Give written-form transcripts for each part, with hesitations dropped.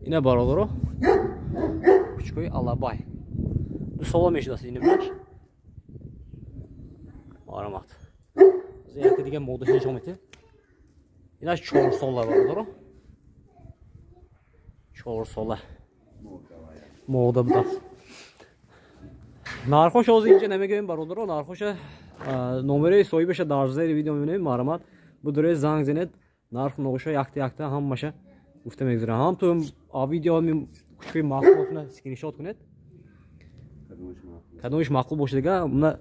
Ина бародаро кучкои алабай. 2 сола мешудаст ин бинаш. Марамат. Якта дига модаша нишон медиҳем. Инаш 4 сола бародаро. 4 сола. Мода будааст. Нархош ҳозир инҷа намегӯем бародаро, нархоша номерои соҳибаша дар зери видео мебинем, марамат. Будуре занг зенед, нарх ноша якта якта ҳамаша гуфта мегузарам. Ҳам ту видео кучкои маъқул скриншот кунед. Кадомиш маъқул бошад дигар, уна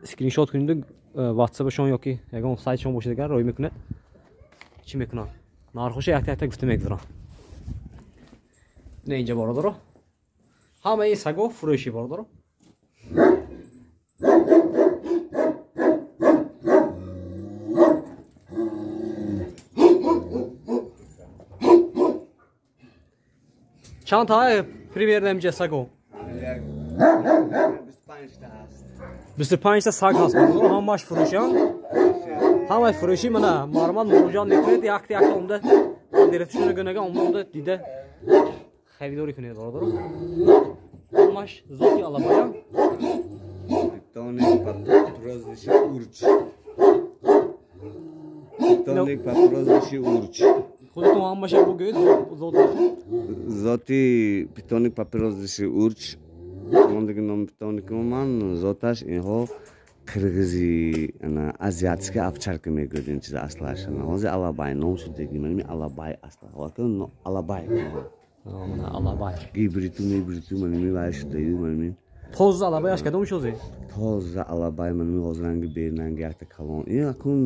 скриншот кунед, WhatsApp-шон ёки ягон сайтшон бошад дигар рой мекунед. Чӣ мекунам? Нархоша якта якта гуфта мегузарам. Не инҷа бародаро. Ҳамаи саго фурӯшӣ бародаро. Чанд та примерно инҷа саго? 25 та ҳаст. 25 та саг ҳаст бародаро, ҳамааш фурӯшианд. Ҳамаи фурӯшӣ мана мармат муроҷиат мекунед, якта якта омда директшона гунага омда дида харидорӣ кунед бародаро. Ҳамаш зоти алабаян. Питоник по прозвищу Урч. Питоник по прозвищу Урч. Худатон ҳамаша бугӯед зоташ. Зоти питоник по прозвищу Урч. Мондаги номи питоникум ман зоташ инҳо қирғизи азиатский овчарка мегӯяд ин чиза аслаш. Ҳозир алабай ном шудаги, маними алабай асла. Алабай. Мана алабай. Гибриту мебриту маними вай шудаю маними. Тоза алабайаш кадом шуд? Тоза алабай маними ҳозиранги бернанги якта калон. Ин акун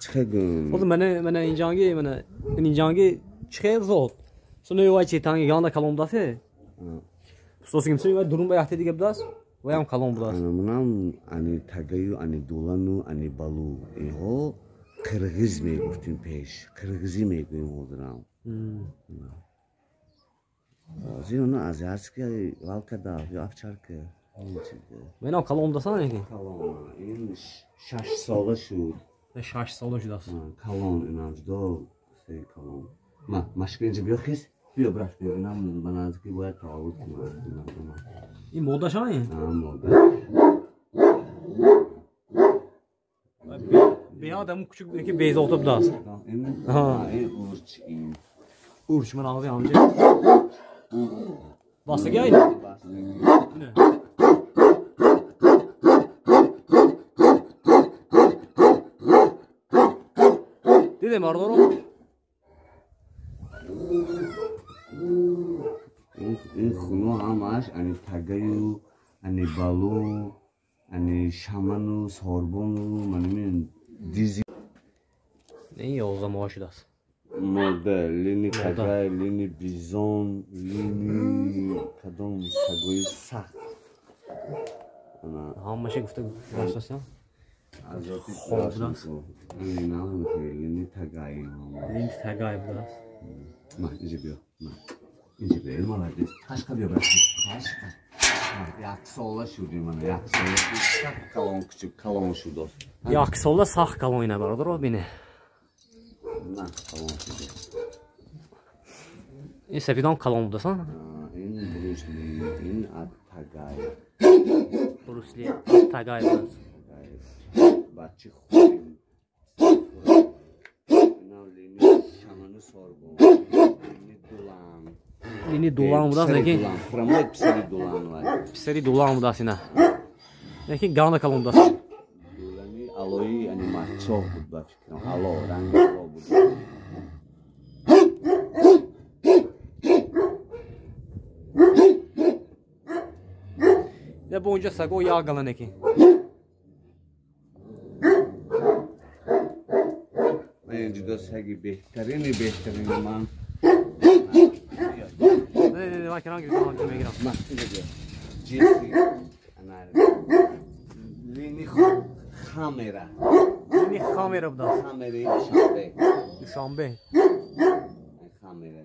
чӣ гӯм? Ҳозир мана инҷанги, мана инҷанги чӣ хел зод? Суни вай четанги ганда калон будаст? Сосигим суни вай дурун ба якта дига будаст? Ваям калон будаст. Манам ани тагаю, ани дулану, ани балу. Инҳо қирғиз мегуфтим пеш. Қирғизӣ мегӯем ҳозирам. Ҳозир оно азиатский валка дав ё овчарка. Менам калон будасан неки? Калон. Ин 6 сола шуд. 6 сола шудааст. Калон инам ҷудо се калон. Ма машка инҷа биё хис. Биё брат биё инам ба наздикӣ бояд таваллуд кунад. Ин модаша ин? Мода. Беҳад ҳамун кучук ки безота будааст. Ин урч ин. Урч ман ҳозир ҳамҷа. Бастагӣ айн? Бастагӣ. Дидем бародаро? Ин хуно ҳамааш ани тагаю, ани балу, ани шаману, сорбону, маними дизи. Ин 11 моҳ шудааст. Мода, лини тагай, лини бизон, лини кадом сагои сахт. Ҳамаша гуфта гузаштастам. Азоти хоб будааст. Лини тагай. Лини тагай будааст. Ма, инҷа биё. Ма. Инҷа биё, молодец. Қашқа биё, брат. Қашқа. Як сола шуди мана, як сола. Сахт калон кучук, калон шуд. Як сола сахт калон ина бародаро, бине. На, калон шуд. Ин сафедам калон будааст, а? Ин Брусли, ин Тагай. Брусли, Тагай будааст. Бачи хуб. Инам лини шаману сорбон. Лини дулан. Лини дулан будааст, лекин Прямой писари дулан вай. Писари дулан будааст ина. Лекин ганда калон будааст. Дулани алои ани мачоҳ буд ба фикрам. Ало, ранги ало буд. Не бо унҷа саго як гала неки. Ин ҷудо саги беҳтарини беҳтарини ман. Не, не, не, вай канал гирифтам, мегирам. Ма, инҷа биё. Ҷинси ана лини хамера. Лини хамера будааст. Хамери Душанбе. Душанбе. Хамера.